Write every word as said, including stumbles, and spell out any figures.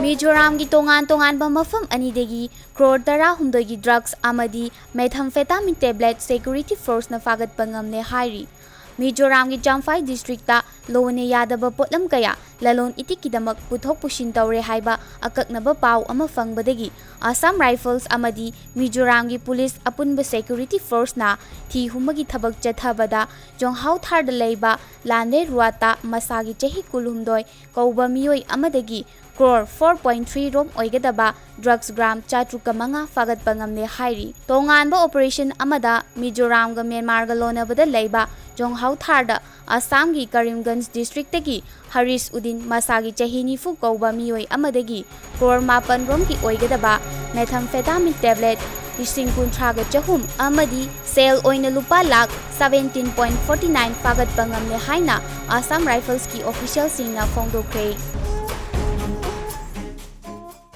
ꯃꯤꯖꯣꯔꯥꯝꯒꯤ ꯇꯣꯉꯥꯟ ꯇꯣꯉꯥꯟꯕ ꯃꯐꯝ ꯑꯅꯤꯗꯒꯤ ꯀ꯭ꯔꯣꯔ ꯇꯔꯥꯍꯨꯝꯗꯣꯏꯒꯤ ꯗ꯭ꯔꯒꯁ ꯑꯃꯗꯤ methamphetamine tablet security forceꯅ ꯐꯥꯒꯠꯄ ꯉꯝꯂꯦ ꯍꯥꯏꯔꯤ꯫ ꯃꯤꯖꯣꯔꯥꯝꯒꯤ ꯆꯝꯐꯥꯏ ꯗꯤꯁꯇ꯭ꯔꯤꯛꯇ ꯂꯣꯟꯅ ꯌꯥꯗꯕ ꯄꯣꯠꯂꯝ ꯀꯌꯥ ꯂꯂꯣꯟ ꯏꯇꯤꯛꯀꯤꯗꯃꯛ ꯄꯨꯊꯣꯛ ꯄꯨꯁꯤꯟ ꯇꯧꯔꯦ ꯍꯥꯏꯕ ꯑꯀꯛꯅꯕ ꯄꯥꯎ ꯑꯃ ꯐꯪꯕꯗꯒꯤ ꯑꯁꯥꯝ ꯔꯥꯏꯐꯜꯁ ꯑꯃꯗꯤ ꯃꯤꯖꯣꯔꯥꯝꯒꯤ ꯄꯨꯂꯤꯁ ꯑꯄꯨꯟꯕ security forceꯅ ꯊꯤ ꯍꯨꯝꯕꯒꯤ ꯊꯕꯛ ꯆꯠꯊꯕꯗ ꯖꯣꯡꯍꯥꯎ ꯊꯥꯔꯗ ꯂꯩꯕ ꯂꯥꯟꯂꯦ ꯔꯨꯋꯥꯇꯥ ꯃꯁꯥꯒꯤ ꯆꯍꯤ ꯀꯨꯟꯍꯨꯝꯗꯣꯏ ꯀꯧꯕ ꯃꯤꯑꯣꯏ ꯑꯃꯗꯒꯤ ꯀ꯭ꯔꯣꯔ four point three ꯔꯣꯝ ꯑꯣꯏꯒꯗꯕ ꯗ꯭ꯔꯒꯁ ꯒ꯭ꯔꯥꯝ ꯆꯥꯇ꯭ꯔꯨꯛꯀ ꯃꯉꯥ ꯐꯥꯒꯠꯄ ꯉꯝꯂꯦ ꯍꯥꯏꯔꯤ꯫ ꯇꯣꯉꯥꯟꯕ ꯑꯣꯄꯔꯦꯁꯟ ꯑꯃꯗ ꯃꯤꯖꯣꯔꯥꯝꯒ ꯃ꯭ꯌꯥꯟꯃꯥꯔꯒ ꯂꯣꯟꯅꯕꯗ ꯂꯩꯕ ꯖꯣꯡꯍꯥꯎ ꯊꯥꯔꯗ ꯑꯁꯥꯝꯒꯤ ꯀꯔꯤꯝꯒꯟꯖ ꯗꯤꯁꯇ꯭ꯔꯤꯛꯇꯒꯤ ꯍꯔꯤꯁ ꯎꯗꯤꯟ ꯃꯁꯥꯒꯤ ꯆꯍꯤ ꯅꯤꯐꯨ ꯀꯧꯕ ꯃꯤꯑꯣꯏ ꯑꯃꯗꯒꯤ ꯀ꯭ꯔꯣꯔ ꯃꯥꯄꯟ ꯔꯣꯝꯒꯤ ꯑꯣꯏꯒꯗꯕ methamphetamine tablet ꯂꯤꯁꯤꯡ ꯀꯨꯟꯊ꯭ꯔꯥꯒ ꯆꯍꯨꯝ ꯑꯃꯗꯤ ꯁꯦꯜ ꯑꯣꯏꯅ ꯂꯨꯄꯥ lakh seventeen point forty nine ꯐꯥꯒꯠꯄ ꯉꯝꯂꯦ ꯍꯥꯏꯅ ꯑꯁꯥꯝ ꯔꯥꯏꯐꯜꯁꯀꯤ ꯑꯣꯐꯤꯁꯤꯌꯦꯜꯁꯤꯡꯅ ꯐꯣꯡꯗꯣꯛꯈ꯭ꯔꯦ꯫